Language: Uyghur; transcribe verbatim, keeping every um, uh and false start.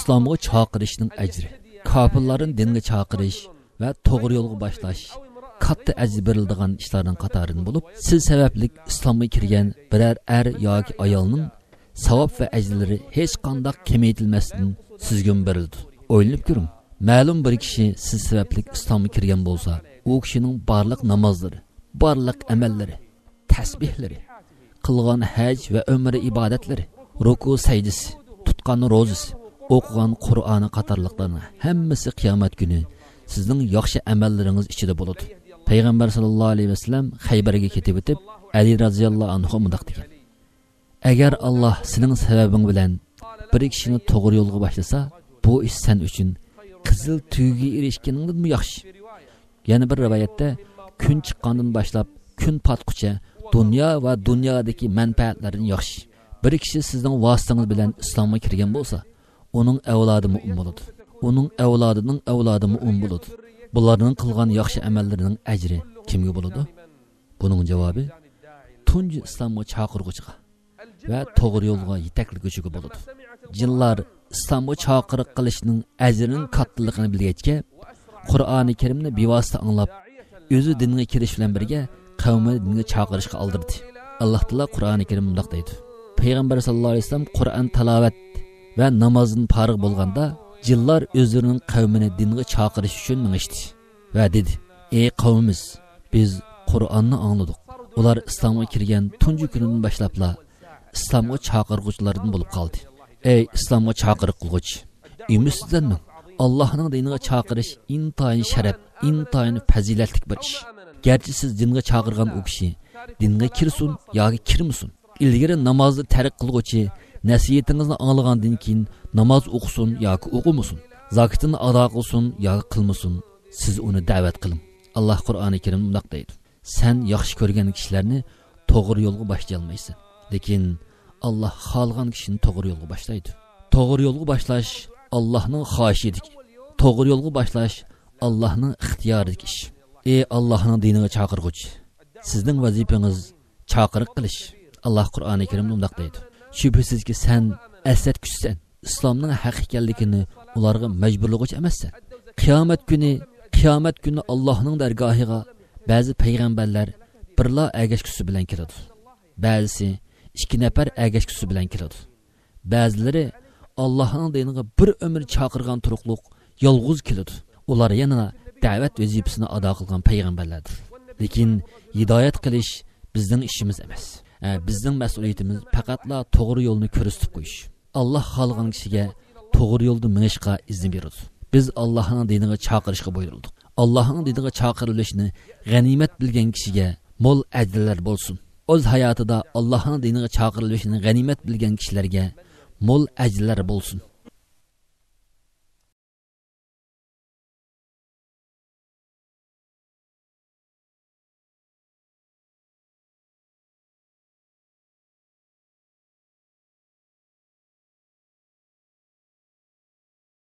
ئىسلامغا چاقىرىشنىڭ ئەجرى. كاپىرلارنى دىنغا چاقىرىش ۋە توغرا يولغا باشلاش كاتتا ئەجىر بېرىلىدىغان ئىشلارنىڭ قاتارىدىن بولۇپ، سىز سەۋەبلىك ئىسلامغا كىرگەن بىرەر ئەر ياكى ئايالنىڭ ساۋاب ۋە ئەجىرلىرى ھېچقانداق كېمەيتىلمەستىن سىزگىمۇ بېرىلىدۇ. ئويلىنىپ كۆرۈڭ، مەلۇم بىر كىشى سىز سەۋەبلىك ئىسلامغا كىرگەن بولسا، ئۇ كىشىنىڭ بارلىق نامازلىرى، بارلىق ئەمەللىرى، تەسبىھلىرى، قىلغان ھەج ۋە ئۆمرە ئىبادەتلىرى، رۇكۇ سەجدىسى، تۇتقان روزىسى، ئوقۇغان قۇرئانى قاتارلىقلارنىڭ ھەممىسى قىيامەت كۈنى سىزنىڭ ياخشى ئەمەللىرىڭىز ئىچىدە بولىدۇ. پەيغەمبەر ساللاللاھۇ ئەلەيھى ۋەسەللەم خەيبەرگە كېتىۋېتىپ، ئەلى رازىياللاھۇ ئەنھۇ مۇنداق دېگەن: «ئەگەر ئاللاھ سېنىڭ سەۋەبىڭ بىلەن بىر كىشىنى توغرا يولغا باشلىسا، بۇ ئىش سەن ئۈچۈن قىزىل تۈگىگە ئېرىشكىنىڭدىنمۇ ياخشى.» يەنە بىر رىۋايەتتە، «كۈن چىققاندىن باشلاپ كۈن پاتقۇچە دۇنيا ۋە دۇنيادىكى مەنپەئەتلەردىن ياخشى. بىر كىشى سىزنىڭ ۋاسىتىڭىز بىلەن ئىسلامغا كىرگەن بولسا، ئۇنىڭ ئەۋلادى مۇئمىن بولىدۇ. ئۇنىڭ ئەۋلادىنىڭ ئەۋلادى مۇئمىن بولىدۇ. بۇلارنىڭ قىلغان ياخشى ئەمەللىرىنىڭ ئەجرى كىمگە بولىدۇ؟» بۇنىڭ جاۋابى تۇنجى ئىسلامغا چاقىرغۇچىغا ۋە توغرا يولغا يېتەكلىگۈچىگە بولىدۇ. جىنلار ئىسلامغا چاقىرىق قىلىشنىڭ ئەجرىنىڭ كاتتىلىقىنى بىلگەچكە، قۇرئانى كەرىمنى بىۋاسىتە ئاڭلاپ، ئۆزى دىنغا كىرىش بىلەن بىرگە قەۋمىنى دىنغا چاقىرىشقا ئالدىردى. ئاللاھ تائالا قۇرئانى كەرىمدە مۇنداق دەيدۇ: «پەيغەمبەر ساللاللاھۇ ئەلەيھى ۋەسەللەم قۇرئان تىلاۋەت ۋە نامازدىن پارىغ بولغاندا، جىنلار ئۆزلىرىنىڭ قەۋمىنى دىنغا چاقىرىش ئۈچۈن مېڭىشتى ۋە دېدى: ئەي قەۋمىمىز، بىز قۇرئاننى ئاڭلىدۇق. ئۇلار ئىسلامغا كىرگەن تۇنجى كۈنىدىن باشلاپلا ئىسلامغا چاقىرغۇچىلاردىن بولۇپ قالدى. ئەي ئىسلامغا چاقىرىق قىلغۇچى، ئۈمىدسىزلەنمەڭ. ئاللاھنىڭ دىنىغا چاقىرىش ئىنتايىن شەرەپ، ئىنتايىن پەزىلەتلىك بىر ئىش. گەرچە سىز دىنغا چاقىرغان ئۇ كىشى دىنغا كىرسۇن ياكى كىرمىسۇن، ئىلگىرى نامازنى تەرك قىلغۇچى نەسىھىتىڭىزنى ئاڭلىغاندىن كېيىن ناماز ئوقۇسۇن ياكى ئوقۇمىسۇن، زاكىتىنى ئادا قىلسۇن ياكى قىلمىسۇن، سىز ئۇنى دەۋەت قىلىڭ.» ئاللاھ قۇرئانى كەرىمدە مۇنداق دەيدۇ: «سەن ياخشى كۆرگەن كىشىلەرنى توغرا يولغا باشلىيالمايسەن، لېكىن ئاللاھ خالىغان كىشىنى توغرا يولغا باشلايدۇ.» توغرا يولغا باشلاش ئاللاھنىڭ خاھىشىدىكى، توغرا يولغا باشلاش ئاللاھنىڭ ئىختىيارىدىكى ئىش. ئى ئاللاھنىڭ دىنىغا چاقىرغۇچى، سىزنىڭ ۋەزىپىڭىز چاقىرىق قىلىش. ئاللاھ قۇرئانى كەرىمدە مۇنداق دەيدۇ: «شۈبھىسىزكى، سەن ئەسلەتكۈچىسەن، ئىسلامنىڭ ھەق ئىكەنلىكىنى ئۇلارغا مەجبۇرلىغۇچى ئەمەسسەن.» قىيامەت كۈنى، قىيامەت كۈنى ئاللاھنىڭ دەرگاھىغا بەزى پەيغەمبەرلەر بىرلا ئەگەشكۈسى بىلەن كېلىدۇ. بەزىسى ئىككى نەپەر ئەگەشكۈسى بىلەن كېلىدۇ. بەزىلىرى ئاللاھنىڭ دىنىغا بىر ئۆمۈر چاقىرغان تۇرۇقلۇق يالغۇز كېلىدۇ. ئۇلار يەنىلا دەۋەت ۋەزىپىسىنى ئادا قىلغان پەيغەمبەرلەردۇر. لېكىن ھىدايەت قىلىش بىزنىڭ ئىشىمىز ئەمەس. ئە، بىزنىڭ مەسئۇلىيىتىمىز پەقەتلا توغرا يولنى كۆرسىتىپ قويۇش. ئاللاھ خالىغان كىشىگە توغرا يولدا مېڭىشقا ئىزىن بېرىدۇ. بىز ئاللاھنىڭ دىنىغا چاقىرىشقا بۇيرۇلدۇق. ئاللاھنىڭ دىنىغا چاقىرىلىشنى غەنىيمەت بىلگەن كىشىگە مول ئەجىرلەر بولسۇن. ئۆز ھاياتىدا ئاللاھنىڭ دىنىغا چاقىرىلىشنى غەنىيمەت بىلگەن كىشىلەرگە مول ئەجىرلەر بولسۇن.